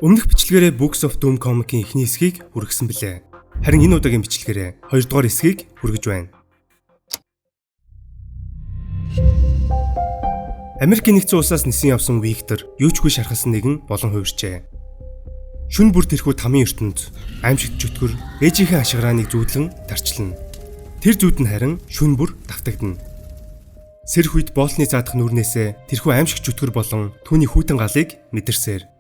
Өмнөх бичлэгээрээ Books of Doom комикийн эхний хэсгийг хүргэсэн билээ. Харин энэ удаагийн бичлэгээрээ хоёрдугаар хэсгийг хүргэж байна. Америкийн нэгдсэн улсаас нисэн явсан Виктор юучгүй шархалсан нэгэн болон хувирчээ. Шүн бүр тэрхүү тамийн ертөнд аимшигт чөтгөр ээжийнхээ ашиграаныг зүүдлэн тарчлана. Тэр зүүд нь харин шүн бүр давтагдана. Сэрх үед боолны заадах нүрнээсээ тэрхүү аимшиг чөтгөр болон түүний хүйтэн галыг мэдэрсээр.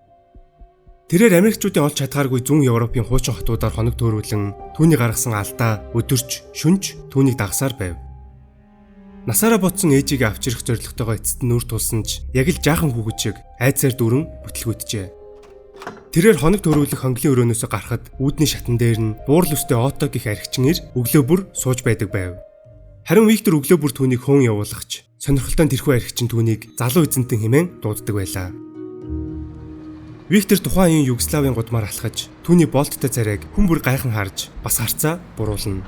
Тэрээр Америкчуудын олж чадхааргүй зүүн Европын хуучин хотуудаар хоног төөрүүлэн түүний гаргасан алдаа, өдөрч, шүнж түүнийг дагасаар байв. Насаараа ботсон ээжигээ авчрах зорилготойгоо эцэст нь нүр тулсан ч яг л жаахан хүүхэд шиг айдсаар дүүрэн бүтлгүүджээ. Тэрээр хоног төрүүлэх хонглын өрөөнөөсөө гарахад үүдний шатан дээр нь буурал өстэй Ото гэх архичин ир өглөө бүр сууж байдаг байв. Харин Виктор өглөө бүр түүнийг хөөн явуулахч сонирхолтой тэрхүү архичин түүнийг залуу эзэнтэн хэмээн дууддаг байлаа. Виктор тухайн үеийн Югославийн гудмаар алхаж түүний болттой царайг хүн бүр гайхан харж бас харцаа буруулна.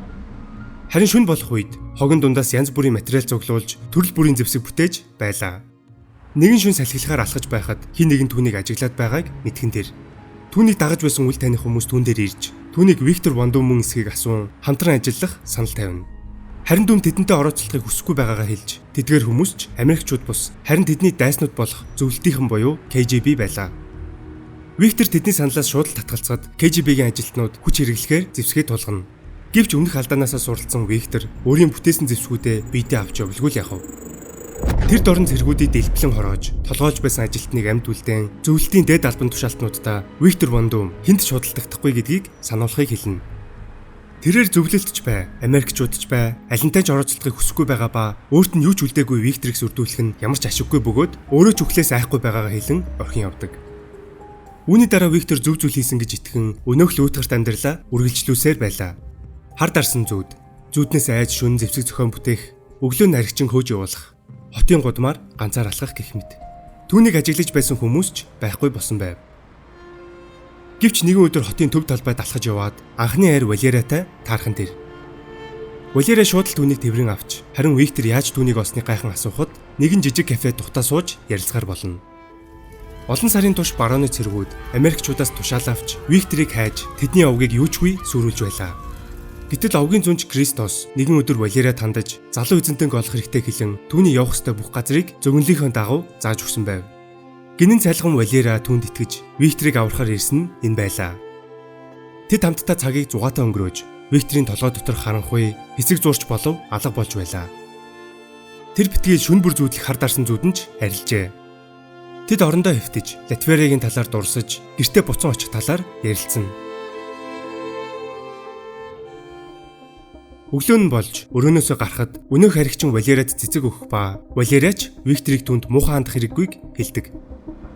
Харин шүн болох үед хогон дундаас янз бүрийн материал цуглуулж төрөл бүрийн зэвсэг бүтээж байлаа. Нэгэн шүн салхилахаар алхаж байхад хин нэгэн түүнийг ажиглаад байгааг мэдхэн тэр. Түүнийг дагаж байсан үл таних хүмүүс түүн дээр ирж түүнийг Виктор Вандумүн эсхийг асуун хамтран ажиллах санал тавина. Харин дүм тэдэнтэй орооцолтохыг хүсэхгүй байгаагаа хэлж тэдгээр хүмүүс ч Америкчууд бус харин тэдний дайснууд болох зөвлөлтийнхэн буюу КГБ байлаа. Виктор тэдний саналаас шууд л татгалцаад КГБ-гийн ажилтнууд хүч хэрэглэхээр зэвсгээ тулгана. Гэвч өмнөх алдаанаасаа суралцсан Виктор өөрийн бүтээсэн зэвсгүүдээ биедээ авч явалгүй л яхав. Тэр дорн цэргүүдийг дэлбэлэн хороож, толгойлж байсан ажилтныг амьд үлдээн зөвлөлтийн дээд албан тушаалтнуудаа Виктор Вандум хүнд шуудалдагдахгүй гэдгийг сануулахыг хэлнэ. Тэрээр зөвлөлтч бай, Америкчууд ч бай, алинтай ч орооцолдохыг хүсэхгүй байгаа ба өөрт нь юу ч үлдээгүй Викторыг сүрдүүлэх нь ямар ч ашиггүй бөгөөд өөрөө ч үхлээс айхгүй байгаагаа хэлэн орхин явдаг. Үүний дараа Виктор зөв зүйл хийсэн гэж итгэн өнөөх л өөтгөрт амьдралаа үргэлжлүүлсээр байлаа. Хар дарсан зүүд, зүүднээс айж шүн зэвсэг зохион бүтээх, өглөө нь архичин хөөж явуулах, хотын гудмаар ганцаар алхах гэх мэт. Түүнийг ажиглаж байсан хүмүүс ч байхгүй болсон байв. Гэвч нэгэн өдөр хотын төв талбайд алхаж яваад анхны хайр Валератай таархан тэр. Валера шууд л түүнийг тэврэн авч, харин Виктор яаж түүнийг олсныг гайхан асуухад нэгэн жижиг кафе тухтаа сууж ярилцгаар болно. Олон сарын турш барооны цэргүүд Америкчуудаас тушаал авч Викторыг хайж тэдний овгийг юучгүй сүрүүлж байлаа. Гэтэл овгийн зүнж Кристос нэгэн өдөр Валерад хандаж залуу эзэнтэнг олох хэрэгтэй хэлэн түүний явах ёстой бүх газрыг зөгнөлийнхөө дагуу зааж өгсөн байв. Гинэн цайлган Валера түүнд итгэж Викторыг аврахаар ирсэн нь энэ байлаа. Тэд хамтдаа цагийг зугаатай өнгөрөөж Викторийн толгой дотор харанхуй хэсэг зуурч болов алга болж байлаа. Тэр битгий шүн бүр зүүдлэх хар дарсан зүүдэн ч арилжээ. Тэд орондоо хэвтэж Латвериагийн талаар дурсаж гэртээ буцан очих талаар ярилцсан. Өглөө нь болж өрөөнөөсөө гарахад өнөөх архичин Валерад цэцэг өгөх ба Валерач Викторыг түүнд муухай хандах хэрэггүйг хэлдэг.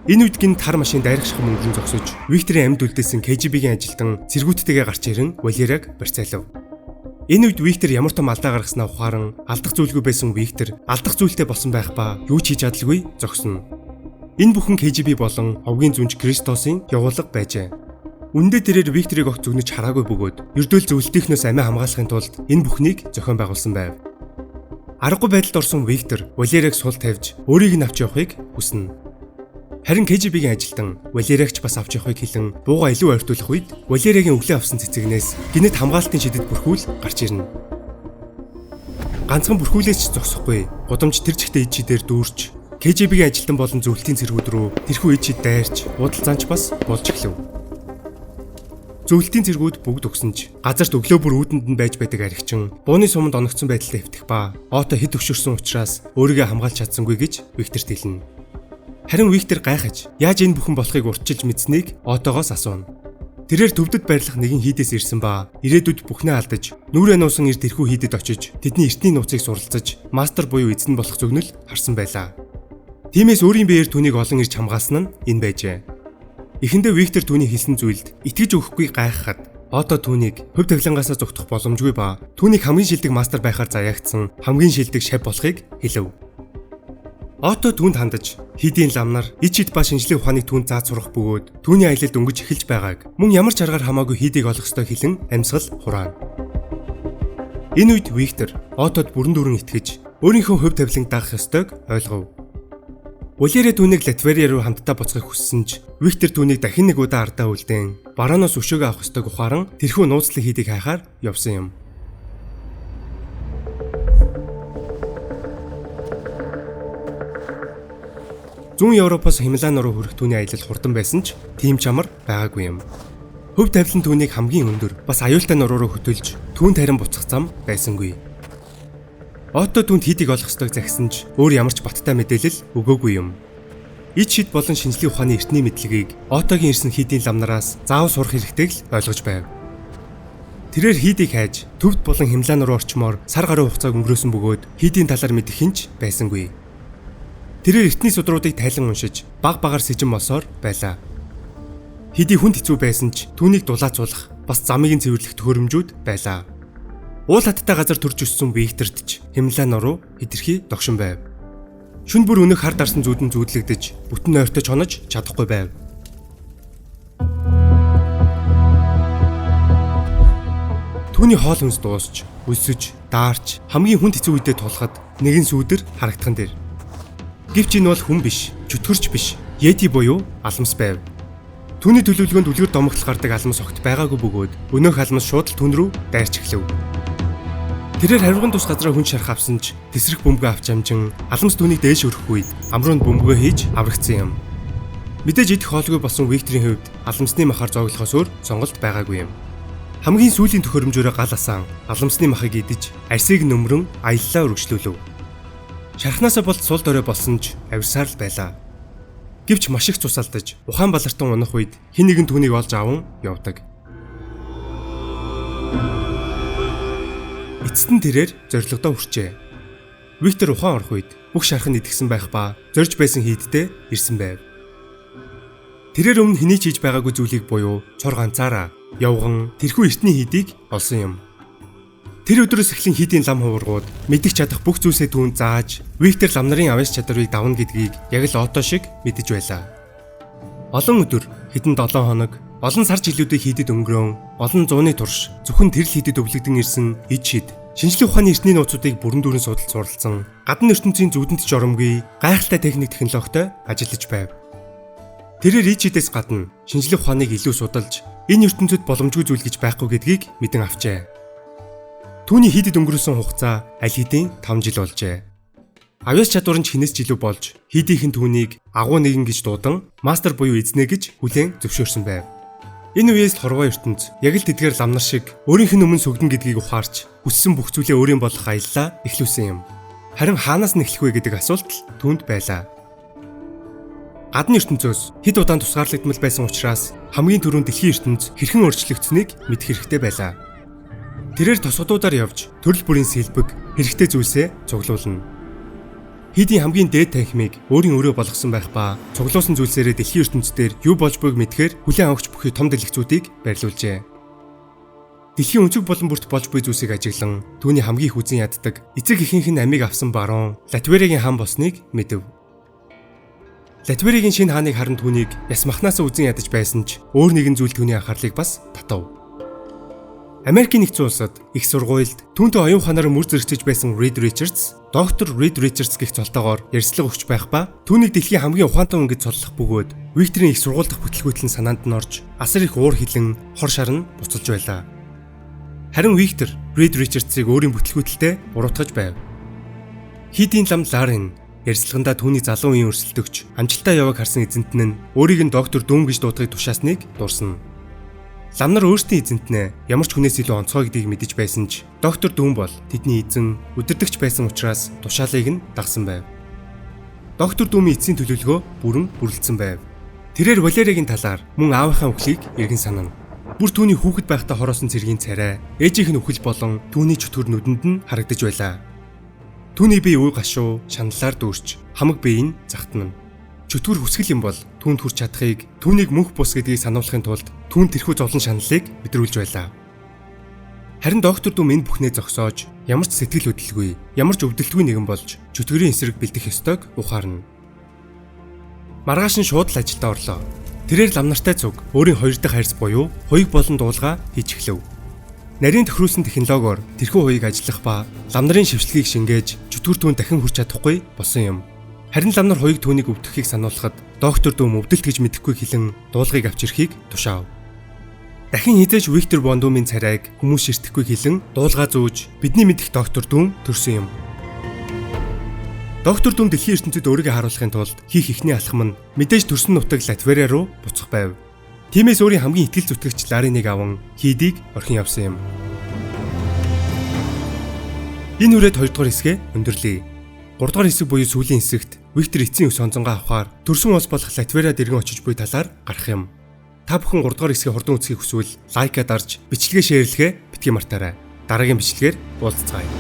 Энэ үед гинт хар машин дайрах шахам өнгөрөн зогсож Викторийн амьд үлдээсэн КГБ-гийн ажилтан цэргүүдтэйгээ гарч ирэн Валераг барьцаалав. Энэ үед Виктор ямар том алдаа гаргаснаа ухааран алдах зүйлгүй байсан Виктор алдах зүйлтэй болсон байх ба юу ч хийж чадалгүй зогсно. Энэ бүхэн КГБ болон овгийн зүнж Кристосын явуулга байжээ. Үндэ тэрээр Викторыг огт зөгнөж хараагүй бөгөөд ердөөл зөвлөлтийнхнөөс амиа хамгаалахын тулд энэ бүхнийг зохион байгуулсан байв. Аргагүй байдалд орсон Виктор Валераг сул тавьж өөрийг нь авч явахыг хүснэ. Харин КГБ-гийн ажилтан Валерагч бас авч явахыг хэлэн бууга илүү ойртуулах үед Валерагийн өглөө авсан цэцэгнээс гинэт хамгаалтын шидэд бүрхүүл гарч ирнэ. Ганцхан бүрхүүлээс ч зогсохгүй гудамж тэр чигтээ ид шидээр дүүрч КГБ-гийн ажилтан болон зөвлөлтийн цэргүүд рүү тэрхүү ид шид дайрч уудалцаанч бас болж эхлэв. Зөвлөлтийн цэргүүд бүгд өгсөн ч газарт өглөө бүр үүдэнд нь байж байдаг архичин бууны суманд оногцсон байдалтай хэвтэх ба Ото хэд өшөрсөн учраас өөрийгөө хамгаалж чадсангүй гэж Викторт хэлнэ. Харин Виктор гайхаж яаж энэ бүхэн болохыг урьдчилж мэдсэнийг Отогоос асууна. Тэрээр төвдөд байрлах нэгэн хийдээс ирсэн ба ирээдүйд бүхнээ алдаж нүрээ нуусан эр тэрхүү хийдэд очиж тэдний эртний нууцыг суралцаж мастер буюу эзэн болох зөгнөл харсан байлаа. Тиймээс өөрийн биеэр түүнийг олон ирж хамгаалсан нь энэ байжээ. Эхэндээ Виктор түүний хэлсэн зүйлд итгэж өгөхгүй гайхахад Ото түүнийг хөв тавилангаасаа зугтах боломжгүй ба түүнийг хамгийн шилдэг мастер байхаар заяагдсан хамгийн шилдэг шав болохыг хэлв. Ото түүнд хандаж хийдийн ламнар ич хид ба шинжлэх ухааныг түүнд зааж сурах бөгөөд түүний аялалд өнгөж эхэлж байгааг мөн ямар ч аргаар хамаагүй хийдийг олох ёстой хэлэн амьсгал хураана. Энэ үед Виктор Отод бүрэн дүүрэн итгэж өөрийнхөө хөв тавиланг дагах ёстойг ойлгов. Валерия түүнийг Латверия руу хамтдаа буцахыг хүссэн ч Виктор түүнийг дахин нэг удаа ардаа үлдээн бароноос өшөөгөө авах ёстойг ухааран тэрхүү нууцлан хийдийг хайхаар явсан юм. Зүүн Европоос Хималай руу хүрэх түүний аялал хурдан байсан ч тийм ч амар байгаагүй юм. Хөв тавилан түүнийг хамгийн өндөр бас аюултай нуруу руу хөтөлж түүнд харин буцах зам байсангүй. Отто түүнд хийдийг олох ёстойг захисан ч өөр ямар ч баттай мэдээлэл өгөөгүй юм. Ид шид болон шинжлэх ухааны эртний мэдлэгийг Оттогийн ирсэн хийдийн ламнараас заавал сурах хэрэгтэйг л ойлгож байв. Тэрээр хийдийг хайж төвд болон Хималай руу орчмоор сар гаруй хугацааг өнгөрөөсөн бөгөөд хийдийн талаар мэдэх хинч байсангүй. Тэрээр эртний судруудыг тайлан уншиж баг багаар сэжин болсоор байлаа. Хийдий хүнд хэцүү байсан ч түүнийг дулаацуулах бас замыг нь цэвэрлэх төхөөрөмжүүд байлаа. Уул хаттай газар төрж өссөн Викторт ч Хималай нуруу хэтэрхий догшин байв. Шүн бүр өнөх хар дарсан зүүдэн зүүдлэгдэж бүтэн нойртой чонож чадахгүй байв. Түүний хоол хүнс дуусч, өлсөж, даарч хамгийн хүнд хэцүү үедээ тулахад нэгэн сүүдэр харагдхан дээр. Гэвч энэ бол хүн биш, чөтгөрч биш, Йети буюу алмас байв. Түүний төлөвлөгөөнд үлгэр домогтол гардаг алмас огт байгаагүй бөгөөд өнөөх алмас шууд л түн рүү дайрч эхлэв. Тэрээр хариуган тус газраа хүн шарах авсан ч тэсрэх бөмбөгөө авч амжин алмас түүнийг дээш өрөх үед амруунд бөмбөгөө хийж аврагдсан юм. Мэдээж идэх хоолгүй болсон Викторийн хувьд алмасны махаар зооглохоос өөр сонголт байгаагүй юм. Хамгийн сүүлийн төхөөрөмжөөрөө гал асаан алмасны махыг идэж арсыг нөмрөн аяллаа үргэлжлүүлв. Шархнаасаа болд сул дорой болсон ч авирсаар л байлаа. Гэвч маш их цус алдаж ухаан балартан унах үед хэн нэгэн түүнийг олж аван явдаг. Эцэст нь тэрээр зорилгодоо хүрчээ. Виктор ухаан орох үед бүх шарх нь идэгсэн байх ба зорж байсан хийддээ ирсэн байв. Тэрээр өмнө хэний ч хийж байгаагүй зүйлийг буюу цор ганцаараа явган тэрхүү эртний хийдийг олсон юм. Тэр өдрөөс эхлэн хийдийн лам хувиргууд мэдэх чадах бүх зүйлсээ түүнд зааж Виктор лам нарын авьяас чадварыг давна гэдгийг яг л Отто шиг мэдэж байлаа. Олон өдөр хэдэн 7 хоног олон сар жилүүдийг хийдэд өнгөрөөн олон зууны турш зөвхөн тэр л хийдэд өвлөгдөн ирсэн ид шид шинжлэх ухааны эртний нууцуудыг бүрэн дүүрэн судалж суралцсан гадна ертөнцийн зүудэнд жоромгүй гайхалтай техник технологитой ажиллаж байв. Тэрээр ид шидээс гадна шинжлэх ухааныг илүү судалж энэ ертөнцид боломжгүй зүйл гэж байхгүй гэдгийг мэдэн авчээ. Түүний хийдэд өнгөрөөсөн хугацаа аль хэдийн 5 жил болжээ. Авьяас чадвар нь ч хинээс ч илүү болж хийдийнхэн түүнийг агуу нэгэн гэж дуудан мастер буюу эзнээ гэж хүлээн зөвшөөрсөн байв. Энэ үеэс л хорвоо ертөнц яг л тэдгээр лам нар шиг өөрийнх нь өмнө сүгдэн гэдгийг ухаарч хүссэн бүх зүйлээ өөрийн болох аяллаа эхлүүлсэн юм. Харин хаанаас нь эхлэх вэ гэдэг асуулт л түүнд байлаа. Гадны ертөнцөөс хэд удаан тусгаарлагдмал байсан учраас хамгийн түрүүнд дэлхийн ертөнц хэрхэн өөрчлөгдсөнийг мэдэх хэрэгтэй байлаа. Тэрээр тосгодуудаар явж төрөл бүрийн сэлбэг хэрэгтэй зүйлсээ цуглуулна. Хийдийн хамгийн дээд танхимыг өөрийн өрөө болгосон байх ба цуглуулсан зүйлсээрээ дэлхийн ертөнц дээр юу болж буйг мэдэхээр хүлээн авахч бүхий том дэлгэцүүдийг барилуулжээ. Дэлхийн өнцөг болон бүрт болж буй зүйлсийг ажиглан түүний хамгийн их үзэн яддаг эцэг эхийнх нь амийг авсан барон Латвериагийн хаан болсныг мэдэв. Латвериагийн шинэ хааныг харан түүнийг яс махнаасаа үзэн ядаж байсан ч өөр нэгэн зүйл түүний анхаарлыг бас татав. Америкийн нэгдсэн улсад их сургуульд түүнтэй оюун ухаанаар мөр зэрэгцэж байсан Reed Richards, доктор Reed Richards гэх цолтойгоор ярилцлага өгч байх ба түүнийг дэлхийн хамгийн ухаантай хүн гэж цоллох бөгөөд Викторийн их сургууль дахь бүтлгүүтэл нь санаанд нь орж асар их уур хилэн хор шар нь буцалж байлаа. Харин Виктор Reed Richards-ыг өөрийн бүтлгүүтэлтэй буруутгаж байв. Хийдийн лам Ларин ярилцлагандаа түүний залуу үеийн өрсөлдөгч амжилттай явааг харсан эзэнт нь өөрийг нь доктор Дүм гэж дуудахыг тушаасныг дурсана. Лам нар өөрсдийн эзэнтнээ ямар ч хүнээс илүү онцгой гэдгийг мэдэж байсан ч доктор Дүм бол тэдний эзэн, удирдагч байсан учраас тушаалыг нь дагсан байв. Доктор Дүмийн эцсийн төлөвлөгөө бүрэн бүрэлдсэн байв. Тэрээр Валериагийн талаар мөн аавынхаа үхлийг эргэн санана. Бүр түүний хүүхэд байхдаа хороосон цэргийн царай, ээжийнх нь үхэл болон түүний чөтгөр нүдэнд нь харагдаж байлаа. Түүний бие үе гашуу шаналлаар дүүрч хамаг бие нь захтана. Чөтгөр хүсгэл юм бол түүнд хүрч чадахыг, түүнийг мөнх бус гэдгийг сануулахын тулд түүнд тэрхүү зовлон шаналлыг мэдрүүлж байлаа. Харин доктор Дүм энэ бүхнээ зогсоож ямар ч сэтгэл хөдлөлгүй, ямар ч өвдөлтгүй нэгэн болж чөтгөрийн эсрэг бэлдэх ёстойг ухаарна. Маргааш нь шууд л ажилдаа орлоо. Тэрээр лам нартай цуг өөрийн хоёр дахь хайрц буюу хуйг болон дуулгаа хийж эхлэв. Нарийн тохируулсан технологиор тэрхүү хуйг ажиллах ба лам нарын шившлэгийг шингээж чөтгөр түүнд дахин хүрч чадахгүй болсон юм. Харин лам нар хуйг түүнийг өвдөхийг сануулхад доктор Дүм өвдөлт гэж мэдэхгүй хэлэн дуулгыг авч ирэхийг тушаав. Дахин хэзээ ч Виктор Вон Думын царайг хүмүүс ширтэхгүй хэлэн дуулгаа зүүж бидний мэдэх доктор Дүм төрсөн юм. Доктор Дүм дэлхийн ертөнцид өөрийгөө харуулахын тулд хийх эхний алхам нь мэдээж төрсөн нутаг Латверия руу буцах байв. Тиймээс өөрийн хамгийн итгэл зүтгэгч Лариныг аван Хийдийг орхин явсан юм. Энэ хүрээд 2 дугаар хэсгээ өндөрлөе. 3 дугаар хэсэг буюу сүүлийн хэсэгт Виктор эцсийн өс онцонгаа авахар төрсөн улс болох Латвериад эргэн очиж буй талаар гарах юм. Та бүхэн 3 дугаар хэсгээ хурдан үзэхийг хүсвэл like аа дарж бичлэгээ share лэхээ битгий мартаарай. Дараагийн бичлэгээр уулзцгаая.